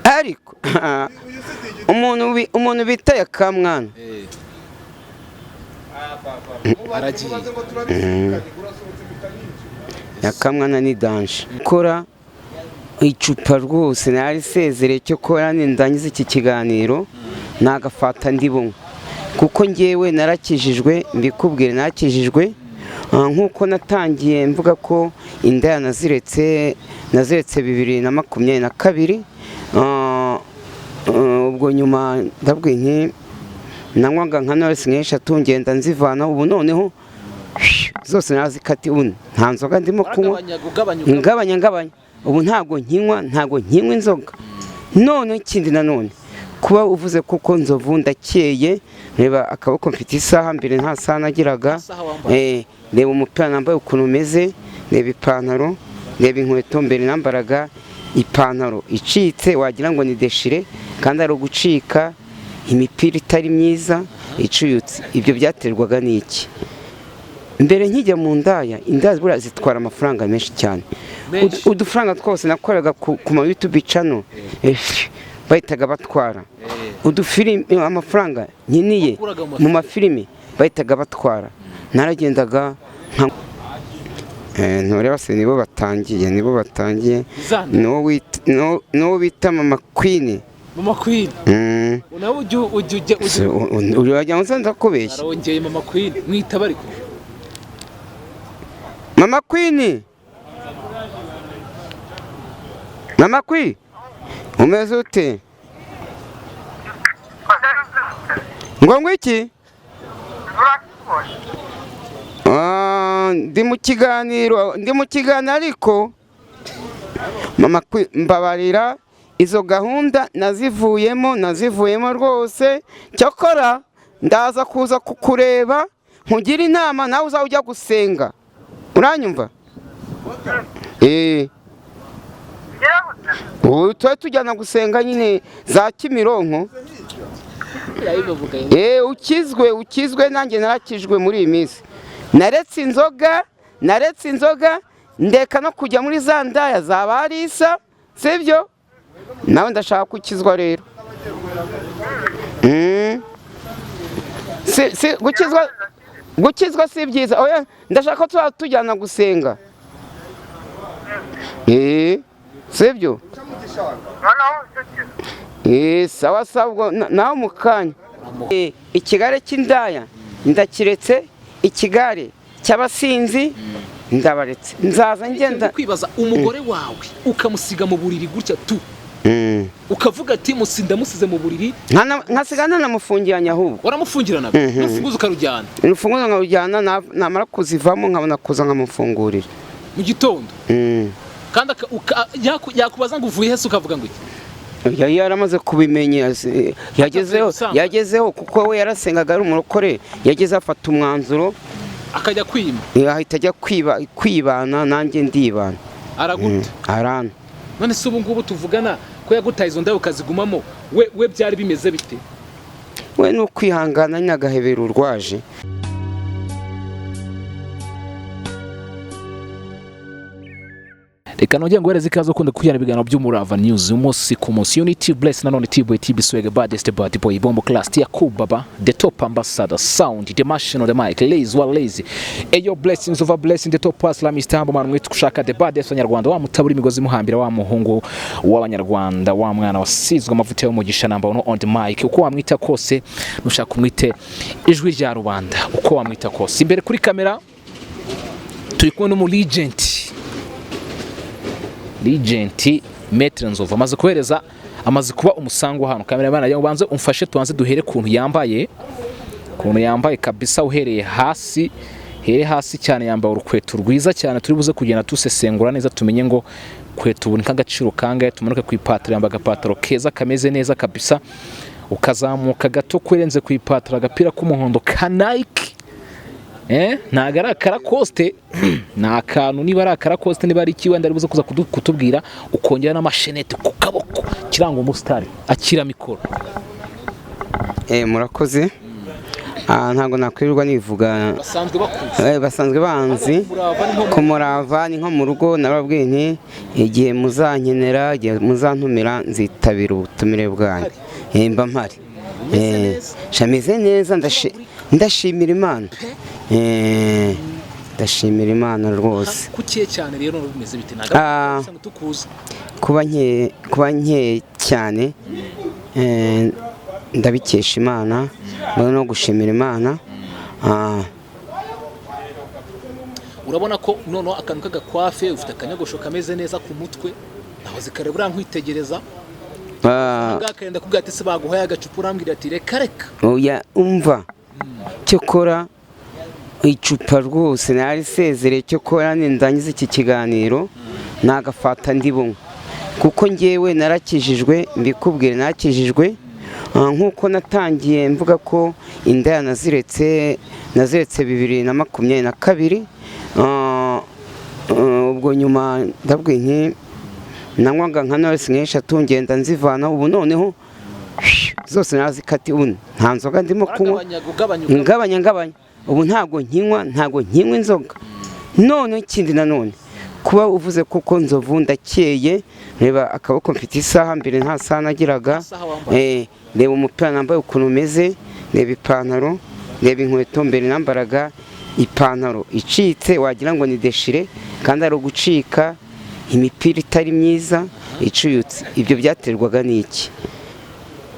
Ariko umuntu bita Yakamwana. Aragiye. Yakamwana ni danger. Kora icupa rwose narisezereye, cyo kora nindangiza iki kiganiro nagafata ndi bunywe, kuko ngewe narakijijwe. Mbikubwire, narakijijwe. Nk'uko natangiye mvuga ko indaya naziretse 2022. Ubwo nyuma ndabwiye nti nanywaga nka Knowless nk'eshatu, ngenda nzivana. Ubu noneho zose narazikati, ubu nta nzoga ndimo kunywa. Waragabanyaga, ugabanya, ugabanya. Ngabanya, ngabanya. Ubu ntabwo nkinywa inzoga. None ikindi nanone, kuba uvuze kuko Nzovu, ndakeye. Reba akaboko, mfite isaha, mbere nta saha nagiraga. Isaha wambaye. Reba umupira nambaye ukuntu umeze, reba ipantaro, reba inkweto. Mbere nambaraga ipantaro icitse, wagira ngo ni déchiré kandi ari ugucika, imipira itari myiza, icuyutse. Ibyo byaterwaga n'iki? Mbere nkijya mu ndaya, indaya buriya zitwara amafaranga menshi cyane. Menshi. Udufaranga twose nakoraga ku ma YouTube channel, bahitaga batwara. Udufilimi, amafaranga nkeneye Wakuraga mu mu mafilimi, bahitaga batwara. Naragendaga nka ntureba se, nibo batangiye. Zana. N'uwo bita Mama Queen. Mama Queen. Nawe ujya Uragira ngo nze ndakubeshya? Arongeye, Mama Queen mwitaba ariko. Mama Queen, Mama Queen, umeze ute? Ngo iki? Ndi mu kiganiro ariko Mama Queen, mbabarira, izo gahunda nazivuyemo rwose. Cyakora ndaza kuza kukureba nkugira inama, nawe uzaba ujya gusenga. Uranyumva? Ubu tuba tujyana gusenga nyine za Kimironko. Yabivuga. Ukizwe, nanjye narakijwe. Muri iyi minsi naretse inzoga, ndeka no kujya muri za ndaya za barisa, sibyo? Nawe ndashaka gukizwa rero. Si gukizwa si byiza? Oya, ndashaka ko tuzaba tujyana gusenga. Sibyo? Sawa sawa, ubwo nawe mu kanya. Ikigare cy'indaya ndakiretse, ikigare cy'abasinzi ndabaretse, nzaza ngenda. Ndi kwibaza, umugore wawe ukamusiga mu buriri gutya tu, ukavuga ati ndamusize mu buriri? Nkasiga ntanamufungiranye ahubwo. Waramufungiranaga n'urufunguzo ukarujyana? Urufunguzo nkarujyana, namara kuzivamo nkabona kuza nkamufungurira. Mu gitondo? Kandi yakubaza ngo uvuye hese, ukavuga ngo iki? Yari yaramaze kubimenya, yagezeho. Gusambana. Yagezeho kuko we yarasengaga, ari umurokore. Yageze afata umwanzuro. Akajya kwima. Ahita ajya kwiba, kwibana, nanjye ndibana. Araguta? Arana. None se ubu ngubu tuvugana, ko yagutaye izo ndabo ukazigumamo, we byari bimeze bite? We ni ukwihangana nyine, agahebera urwaje. Reka nongere nguhereze ikaze ukunda kujyana ibiganiro by'Umurava News umunsi ku munsi. Unity Bless, nanone T-Boy, TB Swag, baddest bad boy, Bombo Class Yakub Baba, the top ambassador, sound the machine on the mic, lazy wa lazy, eyo blessings over blessing, the top hustler, Mr Humble man, mwitwa ushaka the baddest Abanyarwanda, wa mutabura imigozi muhambira, wa muhungu w'Abanyarwanda, wa mwana wasizwe amavuta y'umugisha, number one on the mic. Uko wamwita kose, nushaka umwite ijwi rya rubanda, uko wamwita kose. Imbere kuri kamera turi kumwe n'umu legend, Maître Nzovu. Amaze kohereza, amaze kuba umusango hano. Cameraman, agira ngo ubanze umfashe, tubanze duhere ukuntu yambaye kabisa, uhereye hasi, here hasi cyane. Yambaye urukweto rwiza cyane, turi buze kugenda dusesengura neza tumenye ngo kweto ubu ni k'agaciro kangahe. Tumanuke ku ipataro, yambaye agapataro keza kameze neza kabisa. Ukazamuka gato kurenze ku ipataro, agapira k'umuhondo ka Nike. Ntabwo ari akarakoste, ni akantu, niba ari akarakoste, niba ari iki, wenda ari buze kuza kutubwira. Ukongera n'amashenete ku kaboko, kiranga umusitari. Akira mikoro. Murakoze. Ntabwo nakwirirwa nivuga. Basanzwe bakuzi. Basanzwe banzi. Murava ni nko Ku Murava ni nko mu rugo. Narababwiye nti igihe muzankenera, igihe muzantumira, nzitabira ubutumire bwanyu. Mba mpari. Umeze neza? Sha, meze neza, ndashimira Imana. Ndashimira Imana rwose. Kukiye cyane rero bimeze bite? Ntabwo usanga tukuzi. Kuba nke cyane, ndabikesha Imana, mbona no gushimira Imana. Urabona ko noneho akantu k'agakwafe ufite, akanyogosho kameze neza ku mutwe, nahoze kare buriya nkwitegereza. Bwakenda kubwira ati se baguhaye agacupa, urambwira ati reka reka. Oya, umva, cyokora icupa rwose narisezereye. Cyokora nindangiza iki kiganiro nagafata ndi bunywe, kuko ngewe narakijijwe. Mbikubwire, narakijijwe. Nk'uko natangiye mvuga ko indaya naziretse, naziretse 2022. Ubwo nyuma ndabwiye nti nanywaga nka Knowless nk'eshatu, ngenda nzivana. Ubu noneho zose narazikati, ubu nta nzoga ndimo kunywa. Waragabanyaga, ugabanya, ugabanya. Ngabanya, ngabanya. Ubu ntabwo nkinywa inzoga. None ikindi nanone, kuba uvuze kuko nzovu, ndakeye. Reba akaboko, mfite isaha, mbere nta saha nagiraga. Isaha wambaye. Reba umupira nambaye ukuntu umeze, reba ipantaro, reba inkweto. Mbere nambaraga ipantaro icitse wagira ngo ni déchiré kandi ari ugucika, imipira itari myiza icuyutse. Ibyo byaterwaga n'iki?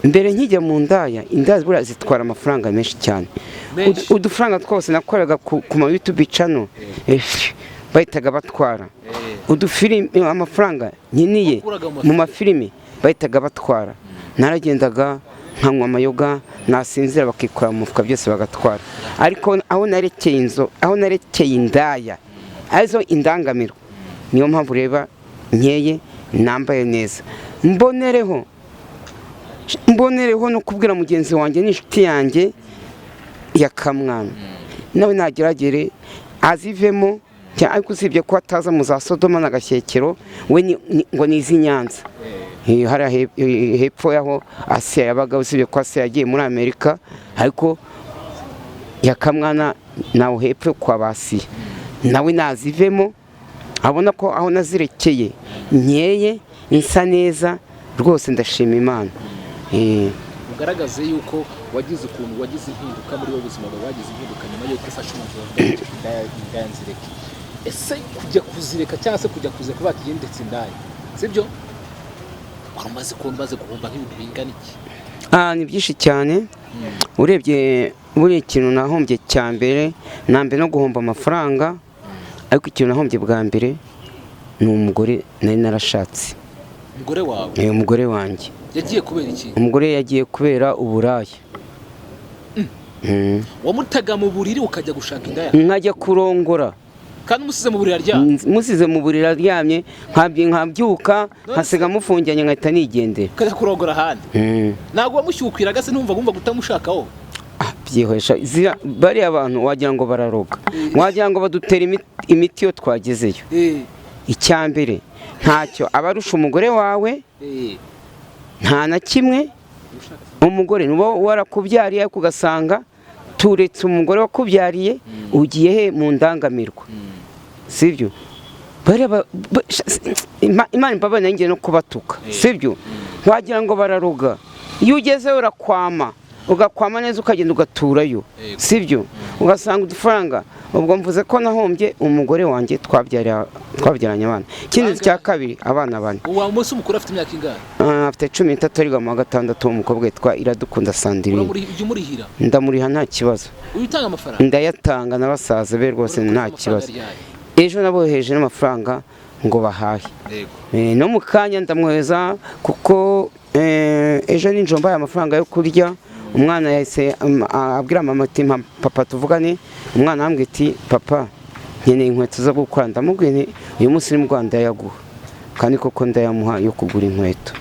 Mbere nkijya mu ndaya, indaya buriya zitwara amafaranga menshi cyane. Menshi. Udufaranga twose nakoraga ku ma YouTube channel, bahitaga batwara. Udufilimi, amafaranga nkeneye Wakuraga mu mu mafilimi, bahitaga batwara. Naragendaga nkanywa amayoga, nasinzira bakikora mu mufuka, byose bagatwara. Ariko aho narekeye inzo, aho narekeye indaya, arizo indangamirwa, niyo mpamvu ureba nkeye, nambaye neza. Mbonereho no kubwira mugenzi wanjye n'inshuti yanjye ya Kamwana, nawe nageragere azivemo ariko usibye ko ataza mu za Sodoma na Gashyekero, we ngo ni iz'i Nyanza. Hariya hepfo y'aho Asiya yabaga, usibye ko Asiya yagiye muri Amerika, ariko Yakamwana nawe hepfo kwa Basiya, nawe nazivemo, abona ko aho nazirekeye nkeye, nsa neza rwose, ndashima Imana. Ugaragaze yuko wagize ukuntu wagize impinduka muri wowe, ubuzima bwawe wagize impinduka nyuma y'uko ufashe umwanzuro uvuga uti indaya, indaya nzireke. Ese kujya kuzireka cyangwa se kujya kuzireka bakiye ndetse indaya, sibyo, wari umaze kubona umaze guhomba nk'ibintu bingana iki? Ni byinshi cyane. Urebye buriya, ikintu nahombye cya mbere na mbere no guhomba amafaranga, ariko ikintu nahombye bwa mbere ni umugore nari narashatse. Umugore wawe? Ni umugore wanjye. Yagiye kubera iki? Umugore yagiye kubera uburaya. Wamutaga mu buriri ukajya gushaka indaya? Nkajya kurongora. Kandi umusize mu buriri aryamye? Musize mu buriri aryamye, nkabyuka nkasiga mufungiranye, nkahita nigendera. Ukajya kurongora ahandi? Ntabwo wamushyukwiraga se? Numva wumva utamushakaho? Ah, byihesha. Bariya bantu wagira ngo bararoga, wagira ngo badutera imiti iyo twagezeyo. Icya mbere, ntacyo abarusha umugore wawe, nta na kimwe. Umugore niba warakubyariye, ariko ugasanga turetse umugore wakubyariye, ugiye he mu ndangamirwa, sibyo? Bariya Imana imbabarire, nanjye no kubatuka, sibyo? Wagira ngo bararoga. Iyo ugezeyo urakwama, ugakwama neza, ukagenda ugaturayo, sibyo? Ugasanga udufaranga. Ubwo mvuze ko nahombye umugore wanjye twabyaranye abana. Ikindi cya kabiri, abana bane. Uwa munsi umukuru afite imyaka ingahe? Afite 13, ariga mu wa gatandatu, umukobwa witwa Iradukunda Sandrine. Ujya umurihira? Ndamuriha, nta kibazo. Ujya utanga amafaranga? Ndayatanga na basaza be rwose, Urakoze nta amafaranga kibazo. ryari? Ejo nabohereje n'amafaranga ngo bahahe. No mu kanya ndamwohereza, kuko ejo nijoro mbaye amafaranga yo kurya, umwana yahise abwira mama ati "Mpa papa tuvugane." Umwana arambwira ati "Papa, nkeneye inkweto zo gukora." Ndamubwira nti "Uyu munsi ni bwo ndayaguha," kandi koko ndayamuha yo kugura inkweto.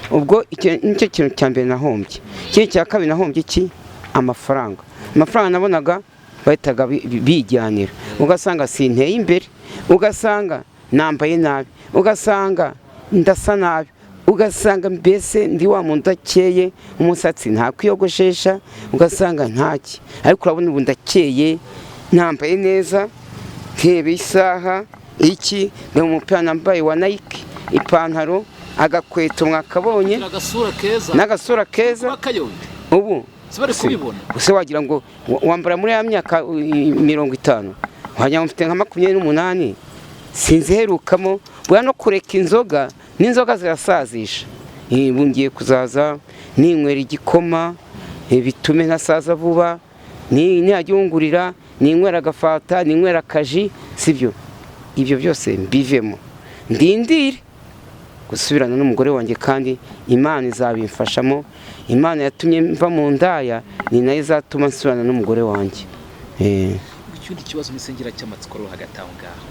Ubwo icyo nicyo kintu cya mbere nahombye. Ikindi cya kabiri nahombye iki? Amafaranga. Amafaranga nabonaga bahitaga bijyanira, ugasanga sinteye imbere, ugasanga nambaye nabi, ugasanga ndasa nabi. Ugasanga mbese ndi wa muntu udakeye, umusatsi nta kwiyogoshesha, ugasanga ntaki. Ariko urabona ubu ndakeye, nambaye neza, reba isaha iki, ni umupira nambaye wa Nike, ipantaro, agakweto mwakabonye. Agasura keza. N'agasura keza. Bakayonye. Ubu si bari kubibona. Ese wagira ngo wambara muri ya myaka 50, wagira ngo mfite nka 28, sinziherukamo. Buriya no kureka inzoga, n'inzoga zirasazisha. Ubu ngiye kuzaza ninywera igikoma, bitume ntasaza vuba, nihajya ungurira ninywera agafanta, ninywera akaji, sibyo? Ibyo byose mbivemo, ndindire gusubirana n'umugore wanjye, kandi Imana izabimfashamo. Imana yatumye mva mu ndaya ni nayo izatuma nsubirana n'umugore wanjye. Ikindi kibazo misengera cy'amatsiko rero hagati aho ngaho,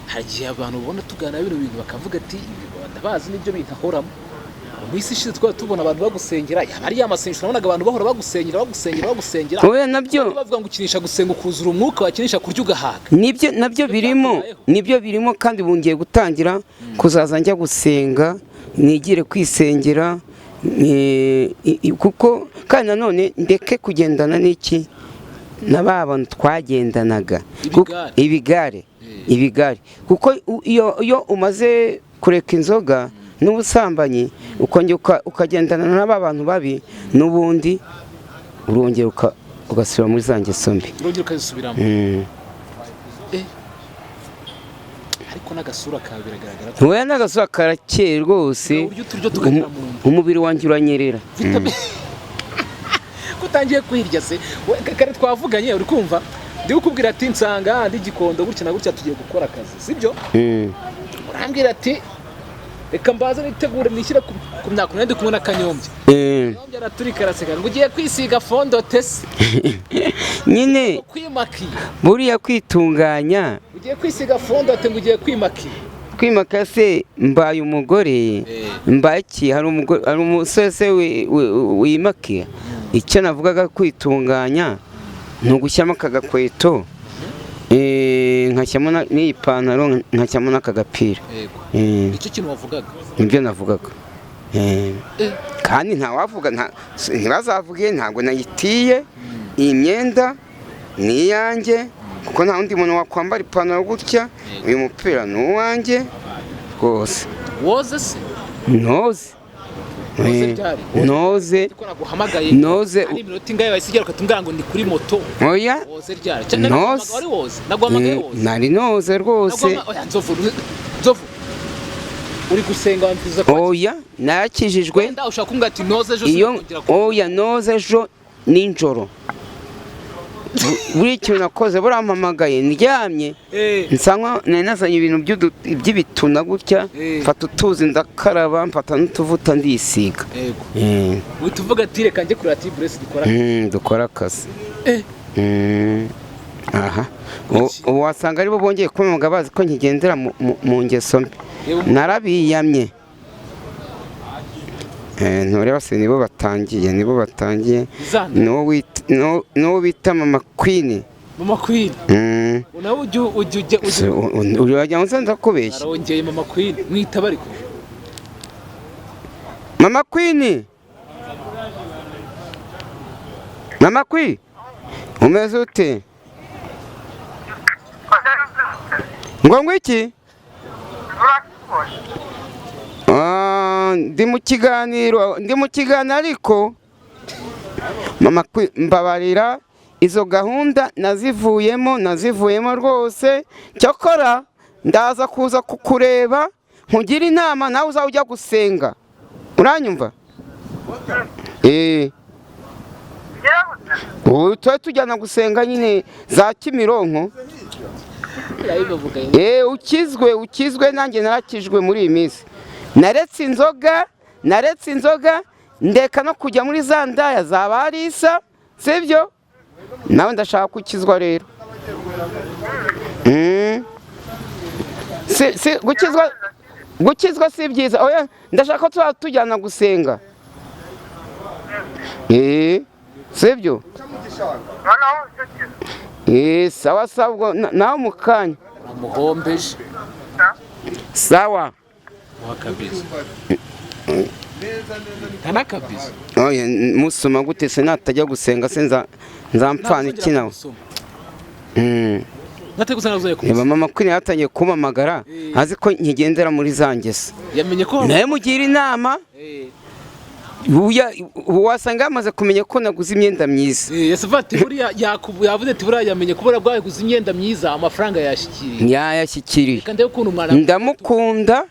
hari igihe abantu ubona tugana bino bintu bakavuga ati ibi ndabazi, nibyo bintu ahoramo. Mu isi ishize twari tubona abantu bagusengera, yaba ari ya masengesho nabonaga abantu bahora bagusengera, bagusengera, bagusengera. Oya, nabyo bavuga ngo ukinisha gusenga ukuzura umwuka, wakinisha kurya ugahaga. Nibyo, nabyo birimo, nibyo birimo. Kandi ubu ngiye gutangira kuzaza njya gusenga, nigire kwisengera, kuko kandi nanone ndeke kugendana n'iki na ba bantu twagendanaga. Ibigare. Ibigare, ibigare, kuko iyo umaze kureka inzoga n'ubusambanyi, ukongera ukagendana na ba bantu babi, n'ubundi urongera ugasubira muri za ngeso mbi. Urongera ukazisubiramo. Ariko n'agasura kawe biragaragara ko Oya, n'agasura karakeye rwose. Uburyo uturyo tukagera mu nda. Umubiri wanjye uranyerera. Ko utangiye kwirya se? Kare twavuganye, uri kumva ndi kukubwira ati nsanga ndi Gikondo gutya na gutya, tugiye gukora akazi, sibyo? Urambwira ati reka mbaze nitegure nishyire ku myaka, nari ndi kumwe na Kanyombya. Kanyombya araturika araseka ngo ugiye kwisiga fond de teint se? Nyine. Kwimakiye. Buriya kwitunganya. Ugiye kwisiga fond de teint ngo ugiye kwimakiye. Kwimaka se? Mbaye umugore, mbaye iki? Hari umugore, hari umusore se wimakiye? Icyo navugaga kwitunganya ni ugushyiramo aka gakweto, nkashyiramo n'iyi pantaro, nkashyiramo n'aka gapira. Yego. Icyo kintu wavugaga. Nibyo navugaga. Kandi ntawavuga ntibazavuge ntabwo nayitiye. Iyi myenda ni iyanjye, kuko nta wundi muntu wakwambara ipantaro gutya. Uyu mupira ni uwanjye rwose. Woze se? Noze. Noze ryari? Noze. Ko naguhamagaye Noze. ari iminota ingahe wahise ugera ukatubwira ngo ni kuri moto? Oya. Woze ryari? Noze. Wari woze? Naguhamagaye woze? Nari noze rwose. Oya, Nzovu, Nzovu, uri gusenga wamviza ko Oya, narakijijwe. wenda ushaka kumbwira ati noze ejo Iyo sinakongera ku oya, noze ejo nijoro. Buri kintu nakoze, burampamagaye ndyamye, nsa nkaho nari nazanye ibintu by'ibituna gutya, mfata utuzi ndakaraba, mfata n'utuvuta ndisiga. Yego. Uhita uvuga ati reka njye kureba T-Bless dukora. Dukora akazi. Aha ubu wasanga aribo bongeye kumpamagara, bazi ko nkigendera mu ngeso mbi. Narabiyamye. Ntureba se? Nibo batangiye, nibo batangiye. Zana. N'uwo bita Mama Queen. Mama Queen. Nawe ujya Se, ujya uragira ngo nze ndakubeshya? Arongeye Mama Queen mwitaba ariko. Mama Queen, Mama Queen, umeze ute? Ngo ngwiki? Ah, ndi mu kiganiro, ndi mu kiganiro. Ariko Mama Queen, mbabarira, izo gahunda nazivuyemo, nazivuyemo rwose. Cyakora ndaza kuza kukureba nkugira inama, nawe uzaba ujya gusenga, uranyumva? Ubu tuba tujyana gusenga nyine za Kimironko. Irabivuga. Ukizwe, ukizwe. Nanjye narakijwe muri iyi minsi, naretse inzoga, naretse inzoga, ndeka no kujya muri za ndaya za barisa, sibyo? Nawe ndashaka gukizwa rero. Si gukizwa, gukizwa si byiza? Oya, ndashaka ko tuzaba tujyana gusenga. Sibyo? Sawa sawa, ubwo nawe mu kanya. Uramuhombeje. Sawa. Wa kabisa. Nta n'akabizo. Oya, musoma gute se? Natajya gusenga se nzampfana iki nawe? Natari gusenga uzajya Reba kumusoma. Mama Queen yatangiye kumpamagara, azi ko nkigendera muri za ngeso. Yamenye ko Nawe mugira inama. Ubu wasanga yamaze kumenya ko naguze imyenda myiza. Yasuva ati buriya yavuze ati buriya yamenye kubera bwaguze imyenda myiza, amafaranga yashyikiriye. Yayashyikiriye. Reka ndebe ukuntu umwana Ndamukunda.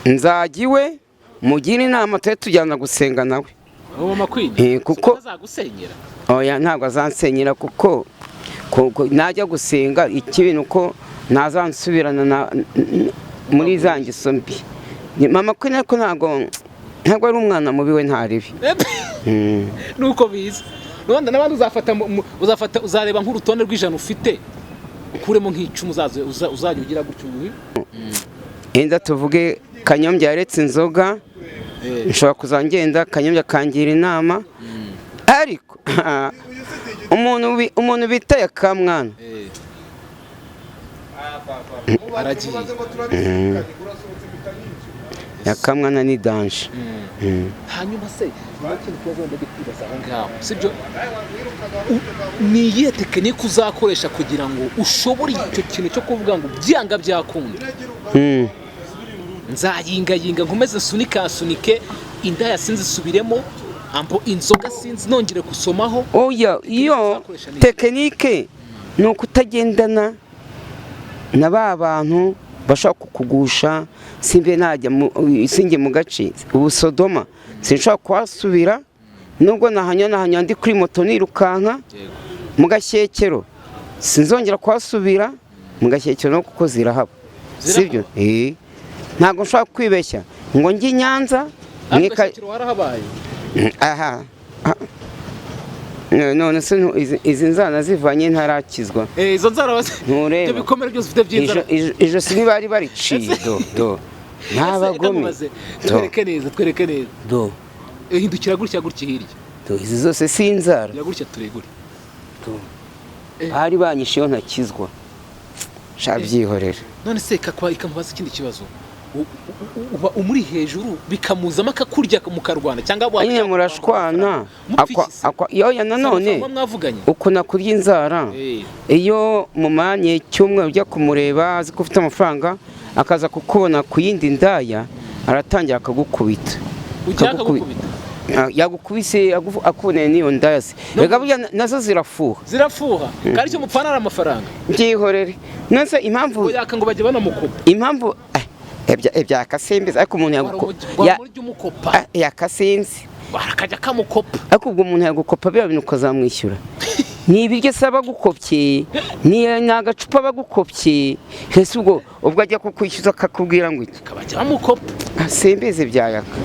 Nzajya iwe mugire inama, tujye tujyana gusenga nawe. Uwo Mama Queen Kuko azagusenyera. Oya, ntabwo azansenyera kuko najya gusenga ikibi ni uko ntazansubirana muri za ngeso mbi. Ni Mama Queen, ariko ntabwo ari umwana mubi, we ntaribi. Nuko biza Rwanda n'abandi uzafata uzafata, uzareba nk'urutonde rw'ijana ufite, ukuremo nk'icumi, uzajya ugira gutyo ubu. Yenda tuvuge Kanyombya yaretse inzoga, nshobora kuzangenda Kanyombya akangira inama, ariko umuntu bita Yakamwana Aragiye. Yakamwana ni danger. Hanyuma se niba ikintu kibazo wenda ndi kwibaza aho ngaho, sibyo? Ni iyihe tekinike uzakoresha kugira ngo ushobore icyo kintu cyo kuvuga ngo byanga byakunda, nzayingayinga, nkomeze nsunikasunike indaya sinzisubiremo, ambo inzoga sinzi nongere gusomaho? Oya, iyo uzakoresha ni iki? Tekinike ni ukutagendana na ba bantu bashobora kukugusha. Simbe najya sinjye mu gace ubu Sodoma sinshobora kuhasubira, nubwo nahanywa ndi kuri moto nirukanka. Mu Gashyekero sinzongera kuhasubira, mu Gashyekero no kuko zirahaba, sibyo? Ntabwo nshobora kwibeshya ngo njye i Nyanza. Ariko Gashyekero warahabaye? Aha. None se izi nzana zivanye ntarakizwa? Izo nzara Ntureba. Ibyo bikomere byose ufite by'inzara. Ijosi ntibari bariciye, do do n'abagome. Nkamubaze, Do. Twereke neza, twereke neza. Do. Hindukira gutya gutya hirya. Do, izi zose si inzara? Gira gutya turegure. Do. Bari banyishe iyo ntakizwa, sha byihorere. None se kakwa ikamubaza ikindi kibazo, uba umuri hejuru bikamuzamo akakurya mukarwana cyangwa Nyine murashwana. Yoya, nanone mwavuganye. Ukuntu akurya inzara, iyo mumanye icyumweru ujya kumureba azi ko ufite amafaranga, akaza kukubona ku yindi ndaya, aratangira akagukubita. Ujya akagukubita? Yagukubise akuboneye n'iyo ndaya se, reka burya nazo zirafuha. Zirafuha kandi icyo mupfana ari amafaranga. Byihorere, nonese impamvu Ngo yaka ngo bajye banamukopa. Impamvu ibya kasimbizi, ariko umuntu Wamurya umukopa. Yakasinzi. Akajya kamukopa. Ariko ubwo umuntu yagukopa biriya bintu ukazamwishyura, ni ibiryo se aba agukopye, ni agacupa aba agukopye ese? Ubwo ajya kukwishyuza akakubwira ngo iki? Akabajya bamukopa. Ah, simbizi bya Yaka.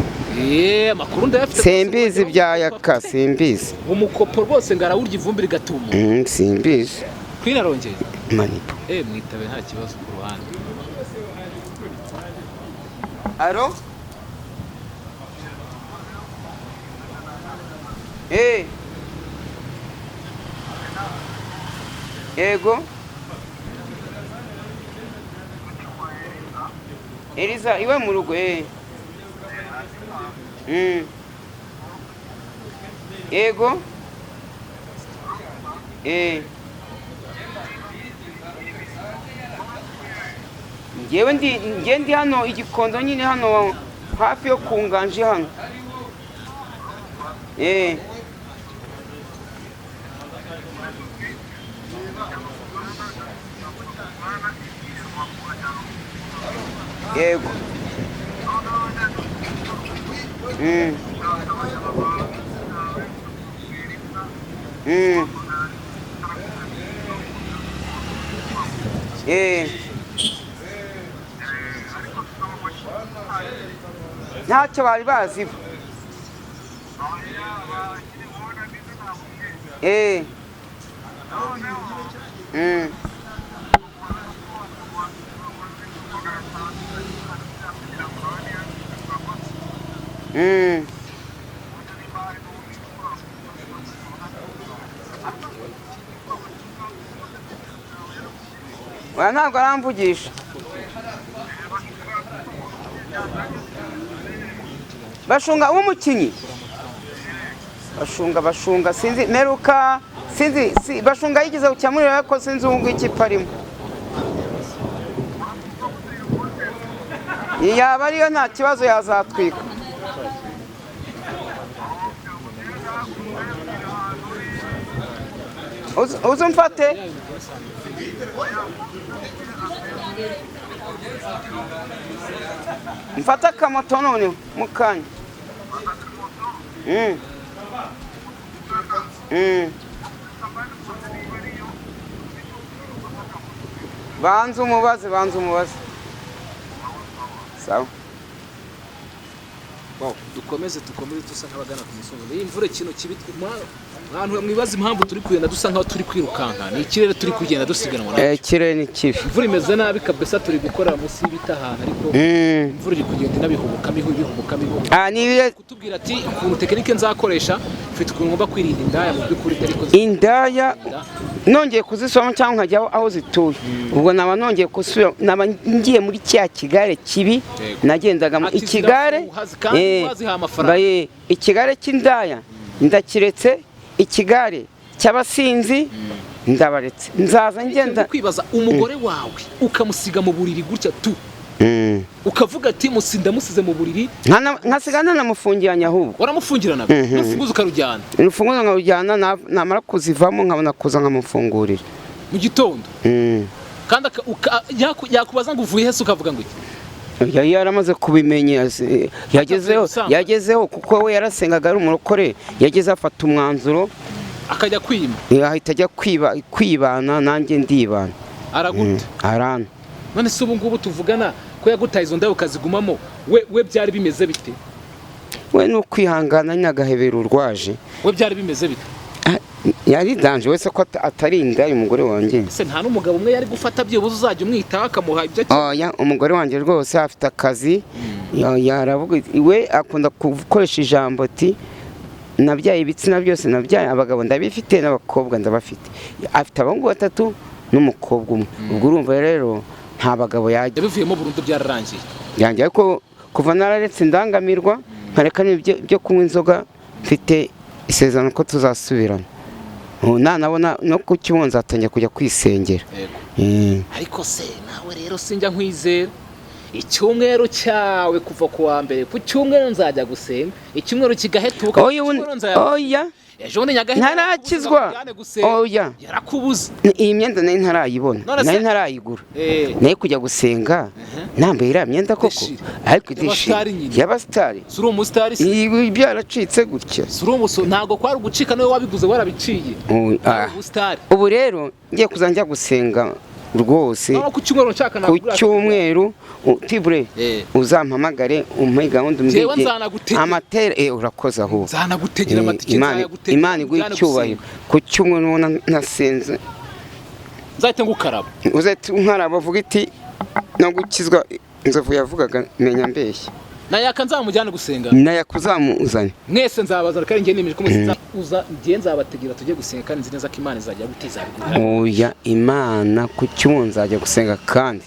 Amakuru ndayafite. Simbizi bya Yaka, simbizi. Umukopo rwose ngo arawurya ivumbi rigatumuka. Simbizi. Queen arongeye. Manipo. Mwitabe nta kibazo ku ruhande. Alo. Yego. Eliza iwe mu rugo. Yego. Njyewe ndi hano igikondo nyine, hano hafi yo ku nganje hano. Yego. Ntacyo bari bazi bo. Oya, ntabwo aramvugisha. Bashunga w'umukinnyi, Bashunga, Bashunga, sinzi meruka, sinzi Bashunga yigeze gukina ariko sinzi ubu ngubu ikipe arimo. Yaba ariyo nta kibazo, yazatwika. Uze umfate. Mfate akamoto noneho mu kanya. Banza umubaze, banza umubaze. Sawa. Wow, dukomeze dukomeze, dusa nk'abagana ku musozo. Iyi mvura, ikintu kibi, mwantu mwibaza impamvu turi kugenda dusa nkaho turi kwirukanka, ni ikirere turi kugenda dusiganwa nacyo. Ikirere ni kibi. Imvura imeze nabi kabisa, turi gukora munsi y'ibiti ahantu, ariko imvura iri kugenda inabihubukamo, ibihubukamo, ihubuka. Ah, ni Kutubwira ati ukuntu tekinike nzakoresha, mfite ukuntu ngomba kwirinda indaya mu by'ukuri, ariko Indaya nongeye kuzisoma cyangwa nkajya aho zituye, ubwo naba nongeye gusubira, naba ngiye muri cya kigare kibi nagendagamo. Ati Ikigare zirafuha, kandi wazihaye amafaranga. Ikigare cy'indaya ndakiretse, ikigare cy'abasinzi ndabaretse, nzaza ngenda. Ndi kwibaza, umugore wawe ukamusiga mu buriri gutya tu, ukavuga ati ndamusize mu buriri? Nkasiga nanamufungiranye ahubwo. Waramufungiranaga n'urufunguzo ukarujyana? Urufunguzo nkarujyana, namara kuzivamo nkabona kuza nkamufungurira. Mu gitondo? Kandi yakubaza ngo uvuye hese, ukavuga ngo iki? Yari yaramaze kubimenya, yagezeho. Gusambana. Yagezeho kuko we yarasengaga ari umurokore, yageze afata umwanzuro. Akajya kwima? Ahita ajya kwiba, kwibana, nanjye ndibana. Araguta? Arana. None se ubu ngubu tuvugana, ko yagutaye izo ndabo ukazigumamo, we byari bimeze bite? We ni ukwihangana nyine, agahebera urwaje. We byari bimeze bite? Ah, yari danger wese ko atari indaya umugore wanjye. Ese nta n'umugabo umwe yari gufata byibuze uzajya umwitaho, akamuha ibyo akeneye? Oya, umugore wanjye rwose afite akazi. Yaravuga, we akunda gukoresha ijambo ati: "Nabyaye ibitsina byose, nabyaye abagabo ndabifite n'abakobwa ndabafite." Afite abahungu batatu n'umukobwa umwe. Ubwo urumva rero nta bagabo yajya. Yabivuyemo burundu, byararangiye? Yanjye, ariko kuva nararetse indangamirwa, nkareka n'ibyo byo kunywa inzoga, mfite isezerano ko tuzasubirana. Ubu nanabona no ku cyumweru nzatangira kujya kwisengera. Yego. Ariko se nawe rero sinjya nkwizera, icyumweru cyawe kuva ku wa mbere, ku cyumweru nzajya gusenga, icyumweru kigahetuka, ku Oya, cyumweru nzajya oya. Ejo bundi Nyagahene Ntarakizwa. yarakubuze gusenga. Oya. Yarakubuze. Iyi myenda nari ntarayibona. None se- Nari ntarayigura. Nayo kujya gusenga nambaye iriya myenda koko? Déchiré. Ariko Y'abasitari déchiré nyine. Y'abasitari. Si uri umusitari se? Ibi byaracitse gutya. Si uri umuso, ntabwo kwari ugucika, niwe wabiguze warabiciye. Ubu, ah. Ubusitari. Ubu rero ngiye kuza njya gusenga rwose. Noneho ku cyumweru nshaka Ku nagura. cyumweru tibure uzampamagare, umpe gahunda, Jewe umbwire nzanagutegera. Amatera, urakoze ahubwo. Nzanagutegera amatike. Imana Nzayagutegera, Imana iguhe ujyane icyubahiro. gusenga. Ku cyumweru nubona ntasenze, Nzahite ngukaraba. Uzahita unkaraba, uvuga iti no gukizwa Inzovu yavugaga menya mbeshya. Nayaka nzamujyane gusenga. Nayakuzamuzanye. Mwese nzabazana, kandi njye nemeje ko mwese uza, njye nzabategera tujye gusenga, kandi nzi neza ko Imana izajya guteza bigura. Oya, Imana, ku cyumweru nzajya gusenga, kandi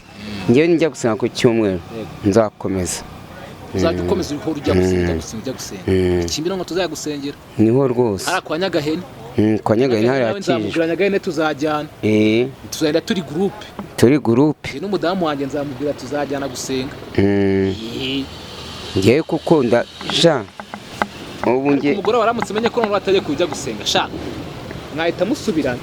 ngewe njya gusenga ku cyumweru. Yego. Nzakomeza. Uzajya ukomeza uhora ujya gusenga, ujya gusenga, ujya gusenga. Kimironko tuzajya gusengera. Niho rwose. Hariya kwa Nyagahene. Kwa Nyagahene nawe hariya hakijijwe. Nzamubwira Nyagahene tuzajyana. Tuzagenda turi groupe. Turi groupe. Njye n'umudamu wanjye nzamubwira tuzajyana gusenga. Ngewe kuko nda ja ubu Ariko nge umugore waramutse umenye ko noneho atajya kujya gusenga, sha mwahita musubirana.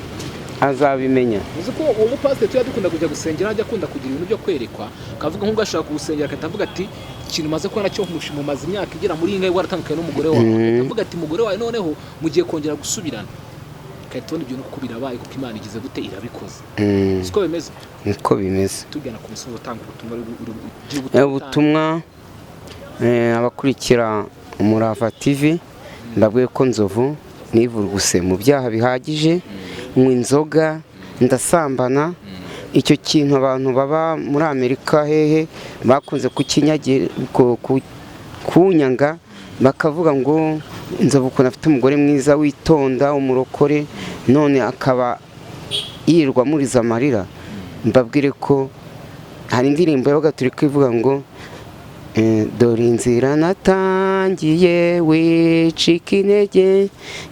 Azabimenya. Uzi ko uwo mupasiteri tujya dukunda kujya gusengera ajya akunda kugira ibintu byo kwerekwa, akavuga nk'ubwo ashobora kuwusengera agahita avuga ati ikintu umaze kubona cyo mumaze imyaka igera muri ingahe waratandukanye n'umugore wawe, agahita avuga ati umugore wawe noneho mugiye kongera gusubirana, agahita ubona ibyo kuko birabaye, kuko Imana igize gute, irabikoze. Siko bimeze? Niko bimeze. Tugana ku musozi, utanga ubutumwa, ugira ubutumwa. Ubutumwa, abakurikira Umurava TV, ndabwiye ko Nzovu nivuruguse mu byaha bihagije, nywa inzoga, ndasambana. Icyo kintu abantu baba muri Amerika hehe bakunze kunyanga, bakavuga ngo Nzovu ukuntu afite umugore mwiza witonda, umurokore, none akaba yirirwa amuriza amarira. Mbabwire ko hari indirimbo y'Abagatulika ivuga ngo dore inzira natangiye. Uratangiye, wicika intege,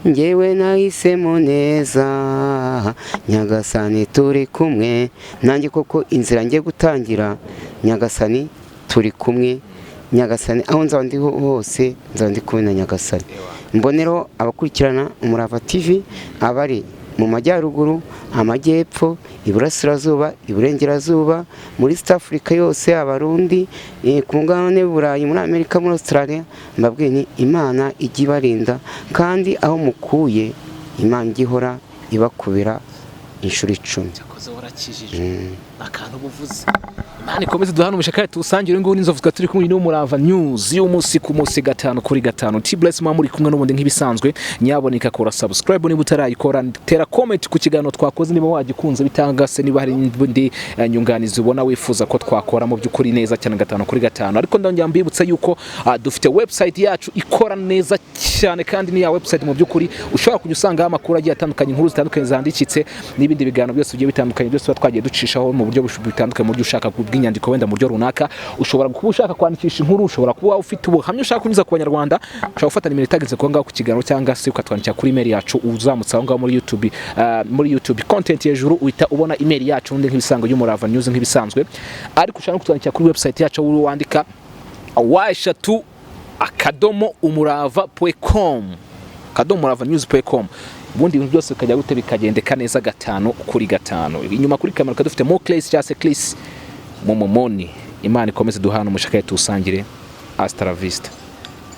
ngewe nahisemo neza, Nyagasani turi kumwe. Nanjye koko inzira ngiye gutangira, Nyagasani turi kumwe. Nyagasani, aho nzaba ndi hose, nzaba ndi kumwe na Nyagasani. Mboneraho abakurikirana Umurava TV, abari mu majyaruguru, amajyepfo, iburasirazuba, iburengerazuba, muri East Africa yose, Abarundi, ku mugabane w'Uburayi, muri Amerika, muri Australia, mbabwiye ni Imana ijya ibarinda, kandi aho mukuye Imana ijya ihora ibakubira inshuro 10. Cyakoze warakijijwe, akantu buvuze. Imana ikomeze duhane umugisha kandi tuwusangire. Ngubu n'inzovu tukaba turi kumwe n'Umurava News y'umunsi ku munsi, gatanu kuri gatanu. T Bless muba muri kumwe n'ubundi nk'ibisanzwe. Nyaboneka kora subscribe niba utarayikora, tera comment ku kiganiro twakoze niba wagikunze, bitanga se niba hari indi nyunganizi ubona wifuza ko twakora mu by'ukuri neza cyane, gatanu kuri gatanu. Ariko ndongera mbibutsa yuko dufite website yacu ikora neza cyane, kandi ni ya website mu by'ukuri ushobora kujya usangaho amakuru agiye atandukanye, inkuru zitandukanye zandikitse n'ibindi biganiro byose bigiye bitandukanye, byose tuba twagiye ducishaho mu buryo butandukanye, mu buryo ushaka bw'inyandiko, wenda mu buryo runaka. Ushobora kuba ushaka kwandikisha inkuru, ushobora kuba ufite ubuhamya ushaka kunyuza ku Banyarwanda, ushobora gufata nimero itageze ku ngaho ku kiganiro, cyangwa se ukatwandikira kuri email yacu. Uzamutse aho ngaho muri YouTube content hejuru, uhita ubona email yacu undi nk'ibisanzwe y'Umurava News nk'ibisanzwe. Ariko ushobora no kutwandikira kuri website yacu, aho wandika w.umurava.com .umuravanews.com, ubundi ibintu byose bikajya gute, bikagendeka neza gatanu kuri gatanu. Inyuma kuri kamera dufite mo Clays cyangwa se Chris Mumumoni. Imana ikomeze duhana umushaka, tuwusangire. Hasta la vista.